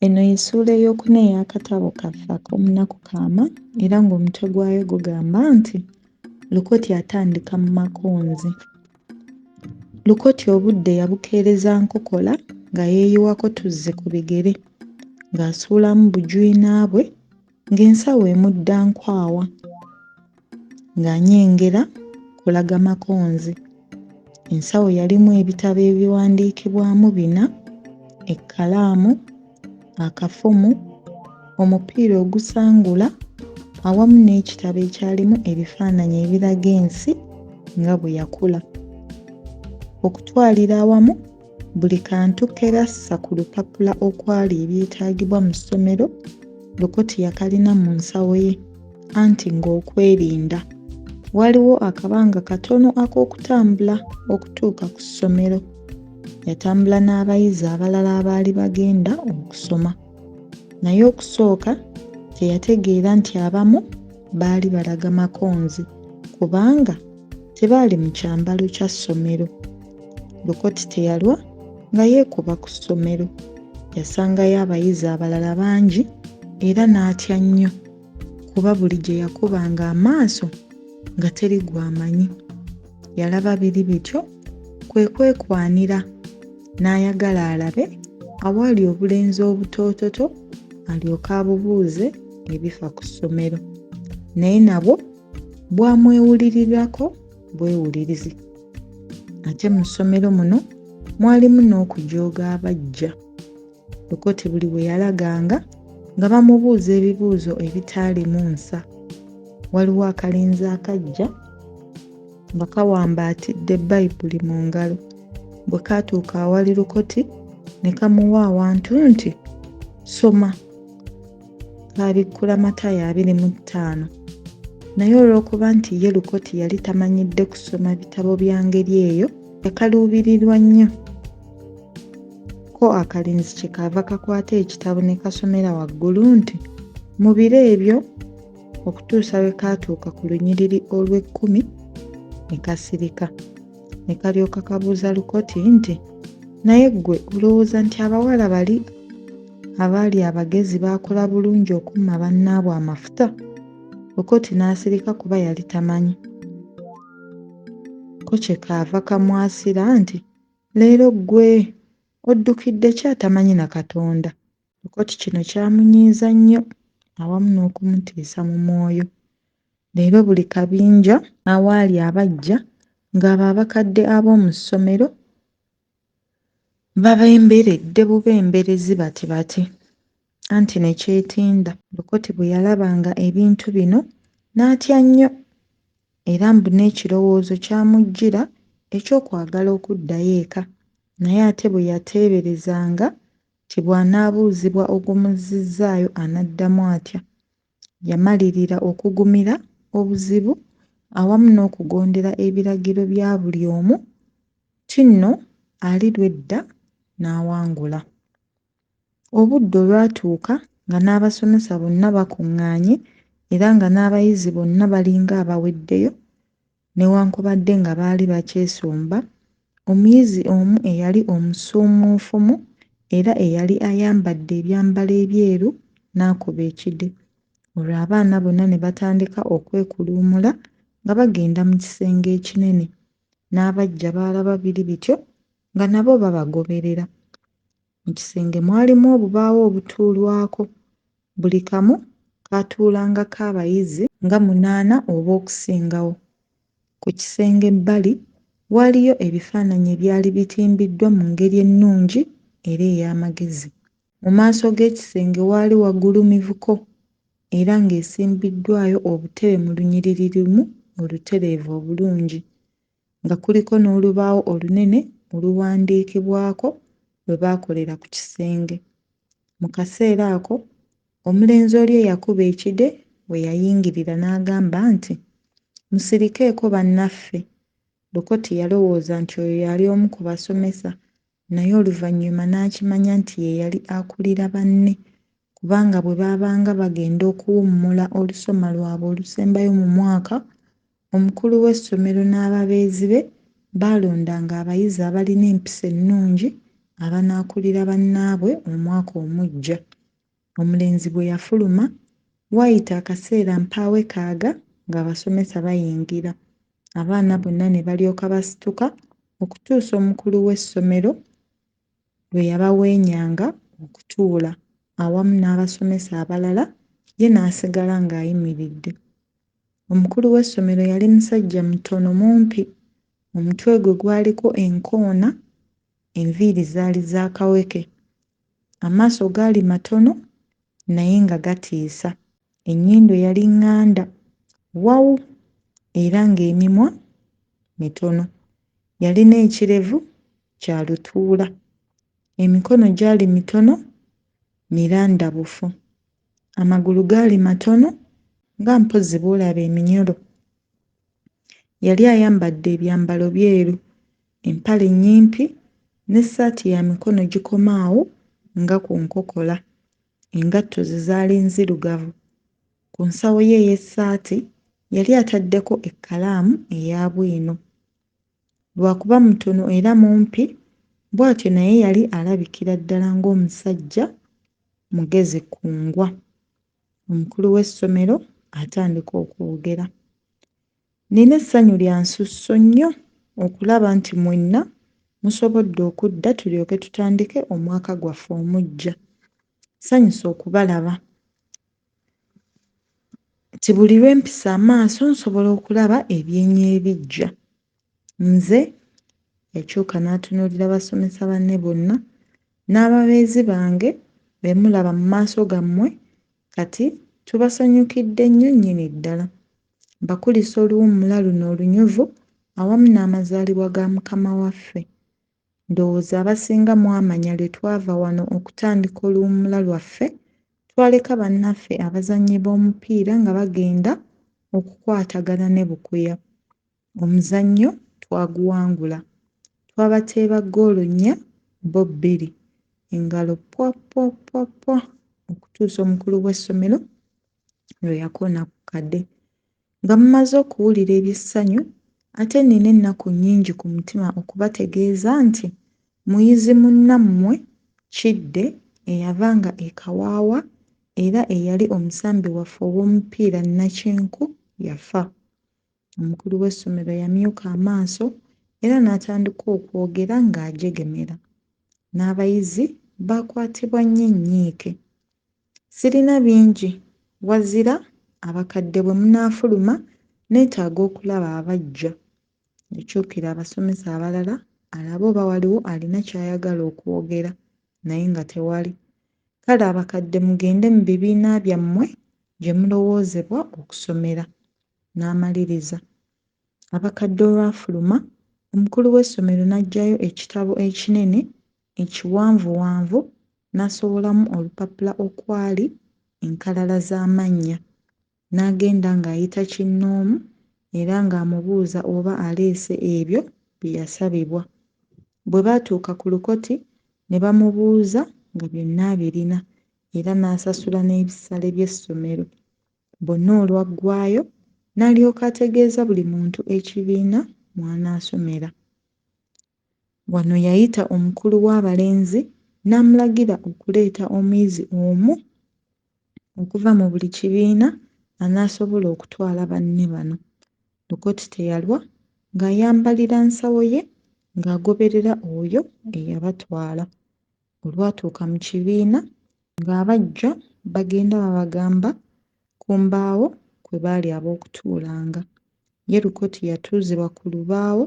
Eno y'essuula eyookuna ey'akatabo kaffe ak'omunaku kaama era ng'omutwe gwayo gugamba nti Lukoti atandika mu makonzi. Lukoti obudde yabukeereza nkokola nga yeeyiwako tuzzi ku bigere, ng'asuulamu bujwina bwe ng'ensawo emudda nkwawa, ng'anyengera kulaga makonzi. Ensawo yalimu ebitabo ebiwandiikibwamu bina, ekkalaamu, akafumu, omupiira ogusangula awamu n'ekitabo ekyalimu ebifaananyi ebiraga ensi nga bwe yakula. Okutwalira awamu buli kantu ke bassa ku lupapula okwali ebyetaagibwa mu ssomero Lukoti yakalina mu nsawo ye anti ng'okwerinda. Waliwo akabanga katono ak'okutambula okutuuka ku ssomero. Yatambula n'abayizi abalala abaali bagenda okusoma. Naye okusooka teyategeera nti abamu baali balaga makonzi kubanga tebaali mu kyambalo kya ssomero. Lukoti teyalwa nga yeekuba ku ssomero. Yasangayo abayizi abalala bangi era n'atya nnyo kuba buli gye yakubanga amaaso nga teri gw'amanyi. Yalaba biri bityo kwe kwekwanira n'ayagala alabe awaali obulenzi obutoototo alyoke abubuuze ebifa ku ssomero. Naye nabwo bwamwewulirirako bwewulirizi. Ate mu ssomero muno mwalimu n'okujooga abaggya. Lukoti buli we yalaganga nga bamubuuza ebibuuzo ebitaalimu nsa. Waliwo akalenzi akajja nga kawambaatidde Bayibuli mu ngalo. Bwe kaatuuka awali Lukoti ne kamuwa awantu nti, Soma. Kaabikkula Matayo 25. Naye olw'okuba nti ye Lukoti yali tamanyidde kusoma bitabo bya ngeri eyo, yakaluubirirwa nnyo. Ko akalenzi kye kaava kakwata ekitabo ne kasomera waggulu nti, Mu biro ebyo, okutuusa lwe kaatuuka ku lunyiriri olw'ekkumi ne kasirika. Ne kalyoka kabuuza Lukoti nti, Naye ggwe olowooza nti abawala bali abaali abagezi baakola bulungi okumma bannaabwe amafuta? Lukoti n'asirika kuba yali tamanyi. Ko kye kaava kamwasira nti, Leero ggwe oddukidde ki atamanyi na Katonda? Lukoti kino kyamunyiiza nnyo awamu n'okumutiisa mu mwoyo. Leero buli kabinja awaali abaggya ng'abo abakadde ab'omu ssomero babemberedde bubemberezi bati bati. Anti ne kyetinda. Lukoti bwe yalabanga ebintu bino n'atya nnyo era mbu n'ekirowoozo kyamujjira eky'okwagala okuddayo eka naye ate bwe yateeberezanga nti bw'anaabuuzibwa ogumuzzizzaayo anaddamu atya? Yamalirira okugumira obuzibu awamu n'okugondera ebiragiro bya buli omu nti nno ali lw'edda n'awangula. Obudde olwatuuka nga n'abasomesa bonna bakuŋŋaanye era nga n'abayizi bonna balinga abaweddeyo newankubadde nga baali bakyesomba, omuyizi omu eyali omusuumuufumu era eyali ayambadde ebyambalo ebyeru n'akuba ekide. Olwo abaana bonna ne batandika okwekuluumula nga bagenda mu kisenge ekinene. N'abaggya baalaba biri bityo nga nabo babagoberera. Mu kisenge mwalimu obubaawo obutuulwako. Buli kamu kaatuulangako abayizi nga munaana oba okusingawo. Ku kisenge ebbali waaliyo ebifaananyi ebyali bitimbiddwa mu ngeri ennungi era ey'amagezi. Mu maaso g'ekisenge waali wagulumivuko era ng'esimbiddwayo obutebe mu lunyiriri lumu olutereevu obulungi, nga kuliko n'olubaawo olunene oluwandiikibwako lwe baakolera ku kisenge. Mu kaseera ako omulenzi oli eyakuba ekide we yayingirira n'agamba nti, Musirikeeko bannaffe. Lukoti yalowooza nti oyo yali omu ku basomesa naye oluvannyuma n'akimanya nti ye yali akulira banne kubanga bwe baabanga bagenda okuwummula olusoma lwabwe olusembayo mu mwaka, omukulu w'essomero n'ababeezi be baalondanga abayizi abalina empisa ennungi abanaakulira bannaabwe omwaka omuggya. Omulenzi bwe yafuluma, waayita akaseera mpaawekaaga ng'abasomesa bayingira. Abaana bonna ne balyoka basituka okutuusa omukulu w'essomero lwe yabaweenyanga okutuula awamu n'abasomesa abalala ye n'asigala ng'ayimiridde. Omukulu w'essomero yali musajja mutono mumpi, omutwe gwe gwaliko enkoona, enviiri zaali za kaweke. Amaaso gaali matono naye nga gatiisa. Ennyindo yali ŋŋanda, wawu era ng'emimwa mitono. Yalina ekirevu kya lutuula. Emikono gyali mitono mirandabufu. Amagulu gaali matono nga mpozzi bw'olaba eminyolo. Yali ayambadde ebyambalo byeru, empale nnyimpi n'essaati ya mikono gikoma awo nga ku nkokola. Engatto ze zaali nzirugavu. Ku nsawo ye ey'essaati yali ataddeko ekkalaamu eya bwino. Lwakuba mutono era mumpi bw'atyo naye yali alabikira ddala ng'omusajja mugezi kkungwa. Omukulu w'essomero atandika okwogera. Nnina essanyu lya nsusso nnyo okulaba nti mwenna musobodde okudda tulyoke tutandike omwaka gwaffe omuggya. Nsanyuse okubalaba nti buli lwe mpisa amaaso nsobola okulaba ebyenyi ebiggya. Nze yakyuka n'atunuulira basomesa banne bonna n'ababeezi bange be mulaba mu maaso gammwe kati tubasanyukidde nnyo nnyini ddala. Mbakulisa oluwummula luno olunyuvu awamu n'amazaalibwa ga Mukama waffe. Ndowooza abasinga mwamanya lwe twava wano okutandika oluwummula lwaffe twaleka bannaffe abazannyi b'omupiira nga bagenda okukwatagana ne Bukuya. Omuzannyo twaguwangula. Twabateeba ggoolo nnya bo bbiri. Engalo ppwa ppwa ppwa ppwa okutuusa omukulu w'essomero lwe yakoona ku kade. Nga mumaze okuwulira eby'essanyu, ate nnina ennaku nnyingi ku mutima okubategeeza nti muyizi munnammwe Kidde eyavanga e Kawawa era eyali omusambi waffe ow'omupiira nnakinku yafa. Omukulu w'essomero yamyuka amaaso era n'atandika okwogera ng'ajegemera. N'abayizi baakwatibwa nnyo ennyiike. Sirina bingi wazira abakadde bwe munaafuluma nneetaaga okulaba abaggya. Yakyukira abasomesa abalala alabe oba waliwo alina ky'ayagala okwogera naye nga tewali. Kale abakadde mugende mu bibiina byammwe gye mulowoozebwa okusomera. N'amaliriza. Abakadde olwafuluma, omukulu w'essomero n'aggyayo ekitabo ekinene ekiwanvuwanvu n'asowolamu olupapula okwali enkalala z'amannya. N'agenda ng'ayita kinnoomu era ng'amubuuza oba aleese ebyo bye yasabibwa. Bwe baatuuka ku Lukoti ne bamubuuza nga byonna abirina era n'asasula n'ebisale by'essomero. Bonna olwaggwaayo n'alyoka ategeeza buli muntu ekibiina mw'anaasomera. Wano yayita omukulu w'abalenzi n'amulagira okuleeta omuyizi omu okuva mu buli kibiina anaasobola okutwala banne bano. Lukoti teyalwa ng'ayambalira nsawo ye ng'agoberera oyo eyabatwala. Olwatuuka mu kibiina ng'abaggya bagenda babagamba ku mbaawo kwe baali ab'okutuulanga. Ye Lukoti yatuuzibwa ku lubaawo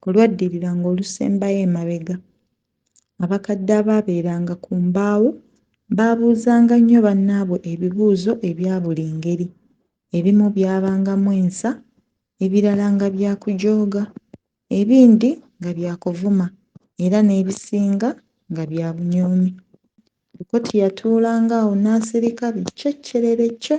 olwaddiriranga olusembayo emabega. Abakadde abaabeeranga ku mbaawo baabuuzanga nnyo bannaabwe ebibuuzo ebya buli ngeri. Ebimu byabangamu ensa, ebirala nga bya kujooga, ebindi nga bya kuvuma era n'ebisinga nga bya bunyoomi. Lukoti yatuulanga awo n'asirika bikyekkerere kye!